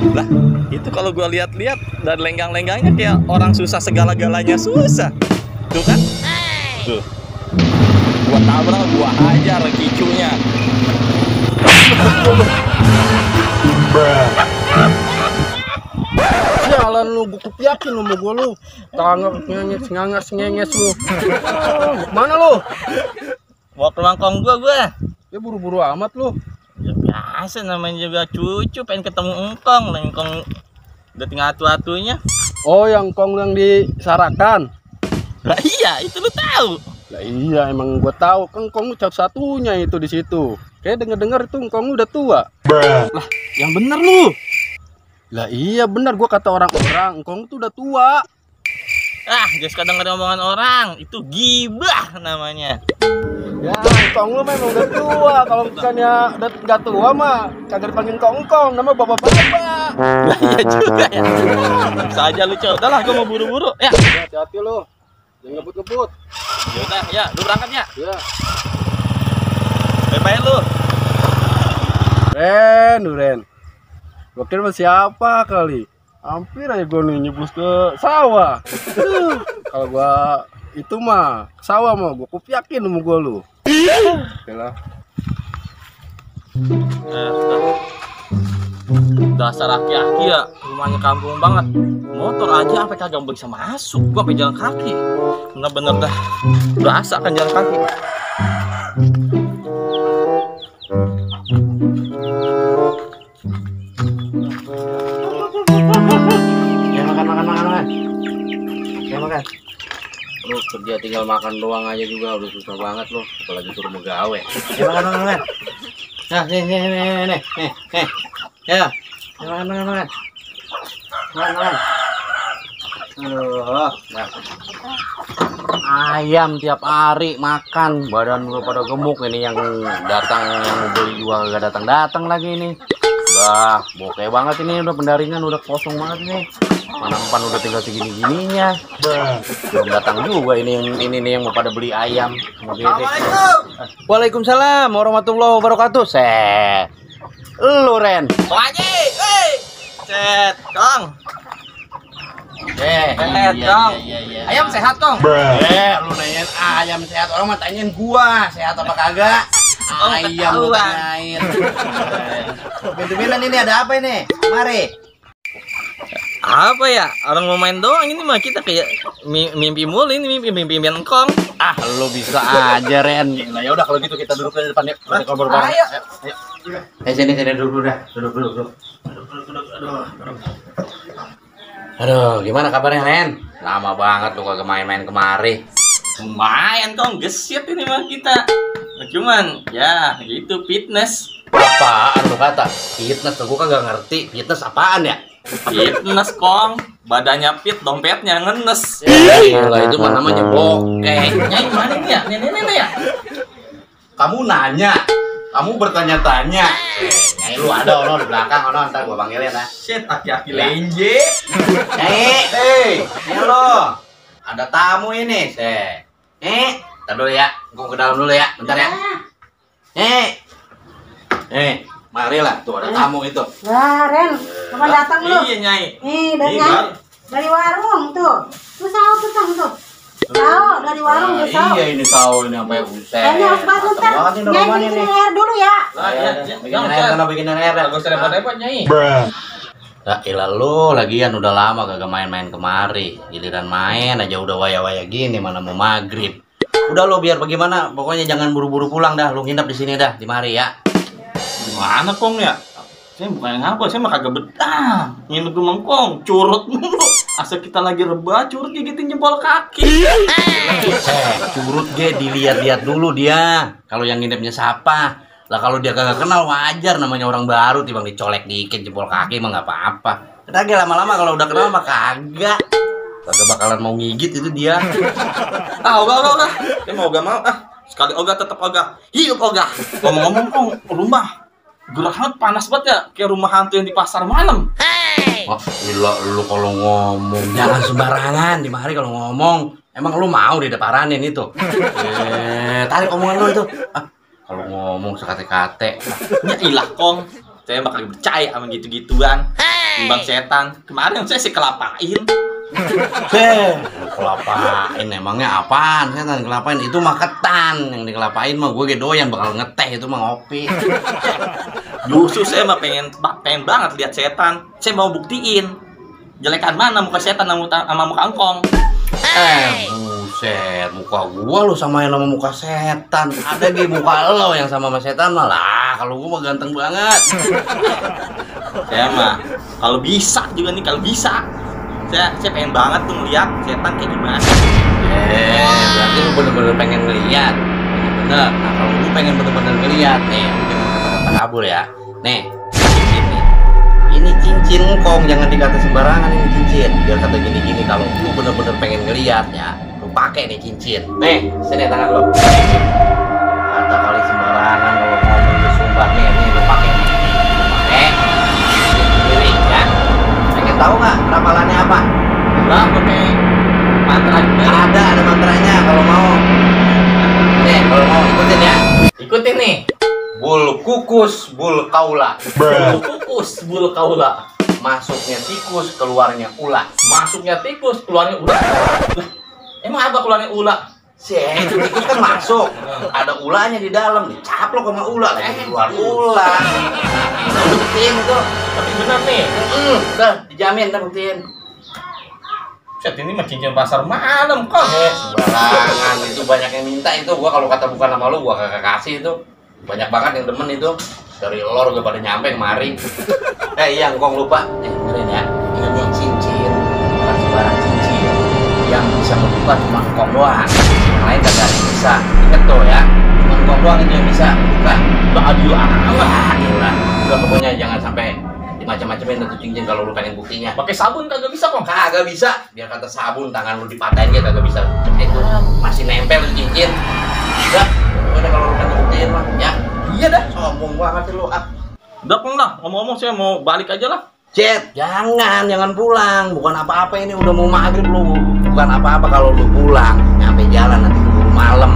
Lah, itu kalau gua lihat-lihat dan lenggang-lenggangnya kayak orang susah segala-galanya susah. Tuh kan? Tuh. Gua tabrak, gua hajar kicunya. Jalan lu, gue kepiakin lu sama gue lu. Tangan ngenges lu. Mana lu? Mau ke mangkong gua. Ya buru-buru amat lu. Ya biasa namanya juga cucu pengen ketemu engkong udah tinggal atu-atunya. Oh, yang kong yang disarakan. Lah iya, itu lu tahu. Lah iya, emang gue tahu kan kong lu satu-satunya itu di situ. Kayak denger-dengar itu kong lu udah tua. Lah, yang bener lu. Lah iya bener, gue kata orang-orang kong tuh udah tua. Ah, just kadang ada omongan orang, itu gibah namanya. Ya, kong lu memang udah tua. Kalau bukannya udah nggak tua mah kagak dipanggil kong, nama bapak-bapak. Lah iya juga ya. Bisa aja lu, Cok. Udah lah, gua mau buru-buru. Ya. Hati-hati lu. Jangan ngebut-ngebut. Ya udah, ya, lu berangkat ya. Ya. Bye-bye lu. Ren. Gua kira sama siapa kali. Hampir aja gua nih nyebus ke sawah. Kalau gua itu mah ke sawah mah gua kupiakin sama gua lu. Oke lah. Dasar aki-aki ya, rumahnya kampung banget. Motor aja sampai kagak bisa masuk. Gua sampai jalan kaki. Bener-bener dah berasa kan jalan kaki. Ya makan. Ya makan. Lu kerja tinggal makan doang aja juga udah susah banget lu, apalagi suruh megawe. Ya makan. Nah, nih. Ya. Makan. Makan. Aduh, nah. Ayam tiap hari makan, badan udah pada gemuk ini yang datang yang mau beli juga gak datang lagi ini. Udah bokeh banget ini, udah pendaringan udah kosong banget nih. Mana empan udah tinggal segini-gininya. Belum datang juga ini nih yang mau pada beli ayam. Assalamualaikum. Waalaikumsalam warahmatullahi wabarakatuh. Lu Ren. Bang Haji, Cet, Kong. Sehat, Kong. Ayam sehat, Kong. Lu nanyain ayam sehat, orang mah tanyain gua sehat apa kagak. Ayam lu tanyain. Pintu-pintu ini ada apa ini? Mari. Apa ya? Orang mau main doang ini mah kita kayak mimpi mulu ini mimpi engkong. Ah, lu bisa aja Ren. Nah, ya udah kalau gitu kita duduk di depan ya. Kita ngobrol bareng. Ayo. Sini duduk dah. Duduk. Aduh, gimana kabarnya Ren? Lama banget lu kagak main-main kemari. Lumayan, Kong. Gesit ini mah kita. Cuman ya gitu fitness. Apaan lu kata? Fitness, gua kagak ngerti. Fitness apaan ya? Fitness, Kong. Badannya fit, dompetnya ngenes. Gila, itu mah namanya bokeh. Nyai mana ini ya? Nenek ya? Kamu nanya, kamu bertanya-tanya. Nyai lu ada ono di belakang ono, ntar gua panggilin ya. Shit, aki-aki lenje. Nyai, ini lo. Ada tamu ini, ntar dulu ya, gua ke dalam dulu ya, bentar ya. Marilah, tuh ada tamu itu. Wah, Ren, kapan datang lu? Iya, Nyai. Nih, dari warung tuh. Tuh sawo tuh, tuh. Sawo dari warung tuh sawo. Iya, ini sawo ini sampai buset. Kayaknya harus banget ntar. Nyai bikin air dulu ya. Bikin air. Gak usah repot-repot, Nyai. Lah ilah lu lagian udah lama kagak main-main kemari. Giliran main aja udah waya-waya gini mana mau maghrib. Udah lo biar bagaimana, pokoknya jangan buru-buru pulang dah. Lu nginep di sini dah, di mari ya. Gimana, Kong ya? Saya bukan ngapa, saya mah kagak betah. Nginep rumah Kong, curut mulu. Asal kita lagi rebah, curut gigitin jempol kaki. Curut ge dilihat-lihat dulu dia. Kalau yang nginepnya siapa? Lah kalau dia kagak kenal wajar, namanya orang baru timbang dicolek dikit jempol kaki mah nggak apa-apa. Lagi lama-lama kalau udah kenal mah kagak bakalan mau ngigit itu dia. Ogah. Saya mau ogah mau. Sekali ogah tetap ogah. Hidup ogah. Ngomong-ngomong, Kong, rumah gerak banget, panas banget ya, kayak rumah hantu yang di pasar malam. Oh, gila lu kalau ngomong jangan sembarangan di mari kalau ngomong. Emang lu mau dideparanin itu? Tarik omongan lu itu. Kalau ngomong sekate-kate. Ya ilah, Kong. Saya bakal percaya sama gitu-gituan. timbang setan. Kemarin saya sih kelapain. Kelapain emangnya apaan? Setan kelapain itu mah ketan. Yang dikelapain mah gue doyan bakal ngeteh itu mah ngopi. Justru saya mah pengen banget lihat setan. Saya mau buktiin jelekan mana muka setan sama muka engkong. Buset, muka gua lu sama yang nama muka setan. Ada di muka lo yang sama setan malah. Kalau gua mah ganteng banget. Saya mah kalau bisa juga nih, kalau bisa. Saya pengen banget tuh ngeliat setan kayak gimana. Berarti lu bener-bener pengen ngeliat. Bener. Nah, kalau lu pengen bener-bener ngeliat nih, lu jangan kata-kata kabur ya. Nih, ini cincin kong, jangan dikata sembarangan ini cincin. Biar kata gini-gini, kalau lu bener-bener pengen ngeliat ya, lu pakai nih cincin. Nih, sini tangan lu. Kata kali sembarangan kalau ngomong lu sumpah nih lu pakai. Lu pakai. Sendiri ya. Pengen tahu nggak ramalannya apa? Lah, pakai mantra juga. Ada mantranya kalau mau. Nih, kalau mau ikutin ya. Ikutin nih. Bul kukus, bul kaula. Bul kukus, bul kaula. Masuknya tikus, keluarnya ular. Masuknya tikus, keluarnya ular. Emang apa keluarnya ular? Itu tikus kan masuk. Ada ulahnya di dalam, dicaplok sama ular lagi keluar ular. Udah buktiin itu. Tapi benar nih. Udah dijamin, udah buktiin. Set ini mah cincin pasar malam kok. Sembarangan itu banyak yang minta itu. Gua kalau kata bukan sama lu, gua kagak kasih itu. Banyak banget yang demen itu. Dari lor udah pada nyampe kemari. Iya, engkong lupa. Dengerin ya. Ini cincin, bukan sembarang cincin. Yang bisa membuka cuma engkong doang. Yang lain kagak ada yang bisa. Ingat tuh ya. Cuma engkong doang itu yang bisa membuka. Udah adil amat. Gila. Udah pokoknya jangan sampai dimacam-macamin itu cincin kalau lu pengen buktinya. Pakai sabun kagak bisa kok. Kagak bisa. Biar kata sabun tangan lu dipatahin gitu kagak bisa. Itu masih nempel tuh cincin. Udah. Udah kalau lu pengen buktiin mah ya. Iya dah. Sombong banget lu. Udah peng dah. Ngomong-ngomong saya mau balik aja lah. Cet, jangan pulang. Bukan apa-apa ini udah mau maghrib lu. Bukan apa-apa kalau lu pulang. Nyampe jalan nanti keburu malam.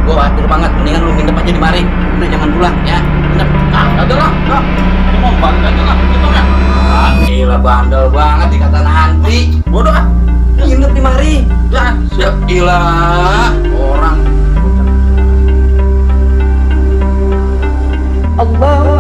Gua khawatir banget. Mendingan lu nginep aja di mari. Udah jangan pulang ya. Nginep. Ada lah. Ini mau balik aja lah. Gitu ya. Gila bandel banget dikata nanti. Bodoh ah. Nginep di mari. Ya, siap. Gila. Orang. Allahu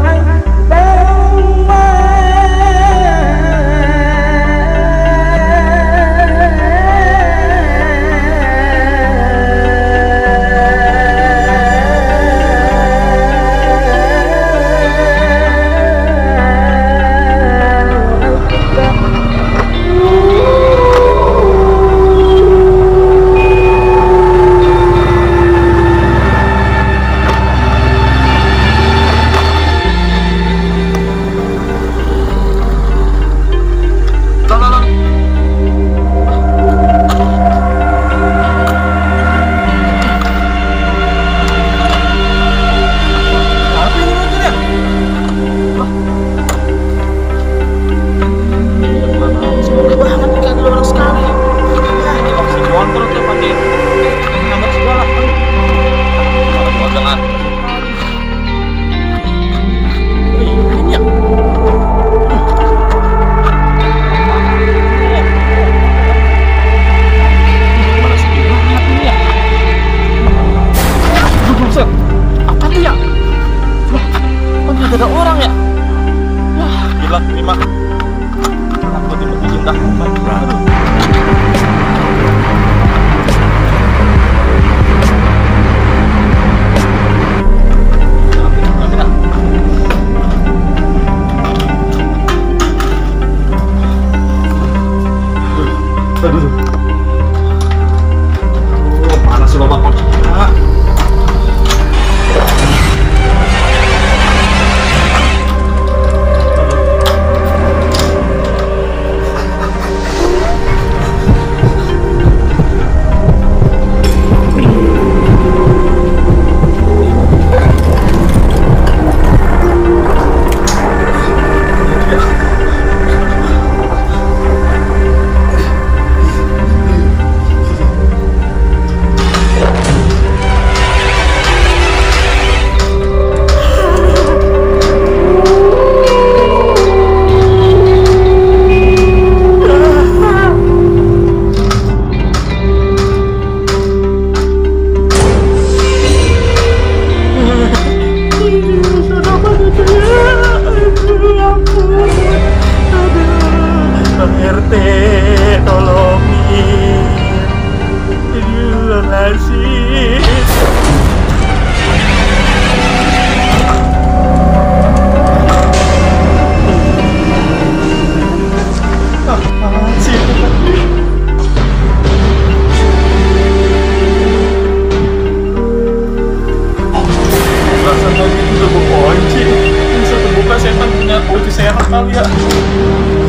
kali ya.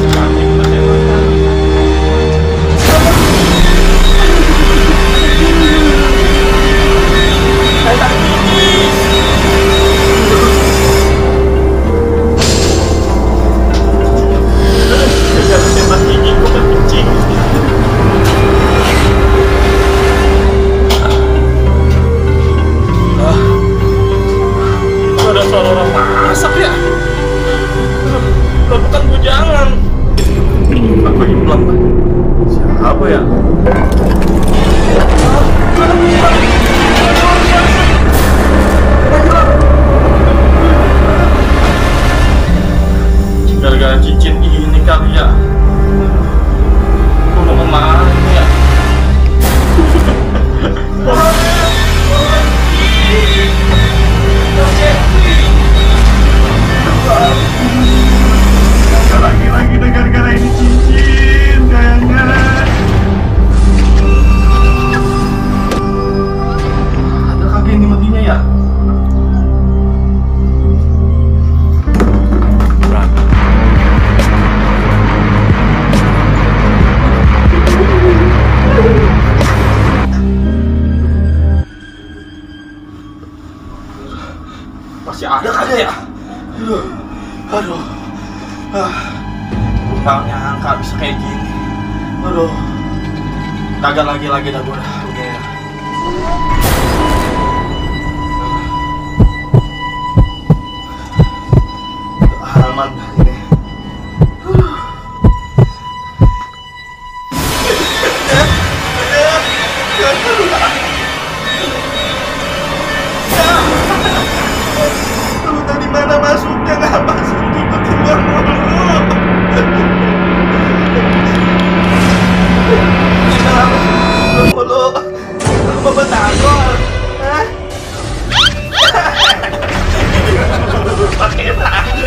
Cantik banget ya. Ada suara orang masak ya. Bukan bujangan. Apa ini pelan? Siapa ya? Gara-gara cincin ini kali ya. Mau kemana ya? Lagi gara-gara ini cincin kayaknya. Ada kagak ini matinya ya? Masih ada kagak ya? Aduh. Gak nyangka bisa kayak gini. Aduh. Kagak lagi dah gue. Udah ya. Aman ini. Lu tadi mana masuknya? Nggak masuk tiba-tiba mulu. Mulu, mau betagol, pakai tadi.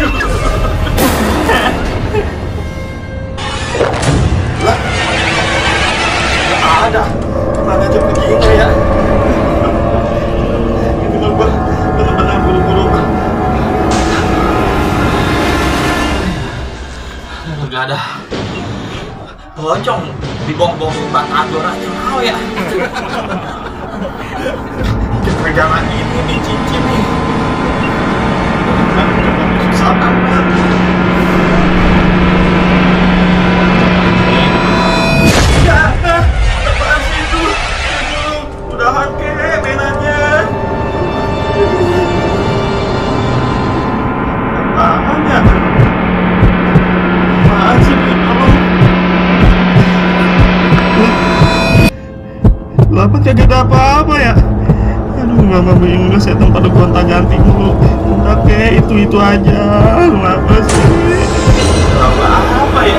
Lah, ada, mana jam begini ya? Ini gua benar-benar buru-buru. Nggak ada. Bocong dibong-bong batagor aja mau ya. Pegangan ini nih cincin nih. Susah banget. Ya, apaan sih itu? Udahan ke mainannya. Apaan ya? Apaan sih ini? Lapan kagak ada apa-apa ya. Aduh, mama bingung udah setan pada gonta-ganti mulu. Oke, itu aja. Kenapa sih? Apa ya?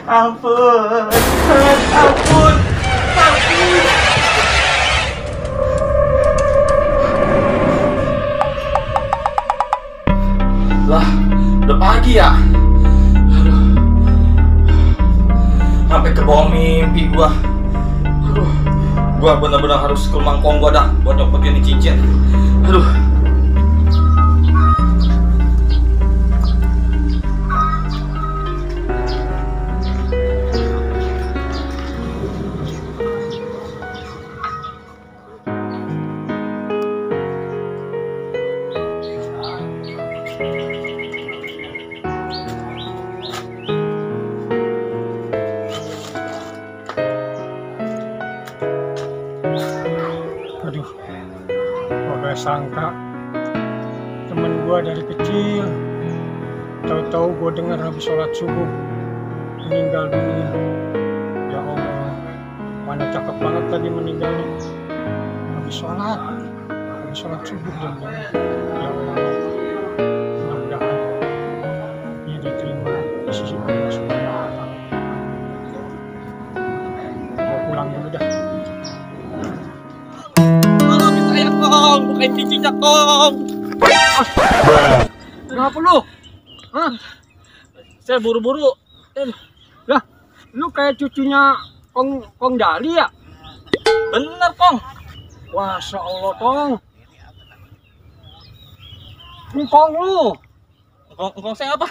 Ampun. Lah, udah pagi ya? Aduh. Sampai ke bawah mimpi gua. Aduh. Gua benar-benar harus ke mangkong gua dah buat nyopotin ini cincin. Aduh. Aduh, gua gak sangka temen gua dari kecil, tahu-tahu gua dengar habis sholat subuh meninggal dunia. Ya Allah, mana cakep banget tadi meninggalnya. Habis sholat subuh dan ya Allah, mudah-mudahan dia diterima di sisi Allah Subhanahu wa Ta'ala. Gua pulang dulu dah. Bukain cincinnya kong. Kenapa lu? Hah? Saya buru-buru. Lah, lu kayak cucunya Kong Dali ya? Bener, Kong. Masya Allah, Kong. Engkong lu. Kong saya apa?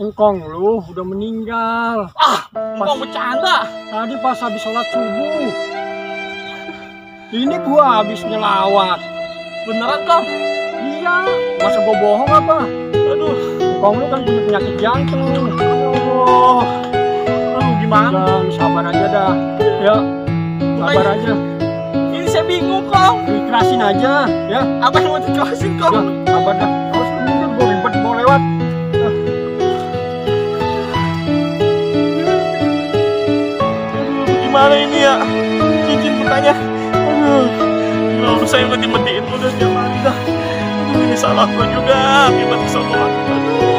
Engkong lu udah meninggal. Kong bercanda. Tadi pas habis sholat subuh. Ini gua habis nyelawat. Beneran, Kong? Iya, masa gua bohong apa? Aduh. Engkong lu kan punya penyakit jantung. Aduh, gimana? Udah, lu sabar aja dah. Ya, sabar aja. Ini saya bingung, Kong. Lu ikhlasin aja, ya. Apa yang mau dikelasin, Udah, Kong? sabar dah. Terus lu minggir, gua ribet mau lewat. Gimana ini ya? Cincin bertanya. Aduh. Lalu saya mati-matiin udah tiap hari dah. Aduh, ini salah gua juga. Akibat kesalahan. Aduh.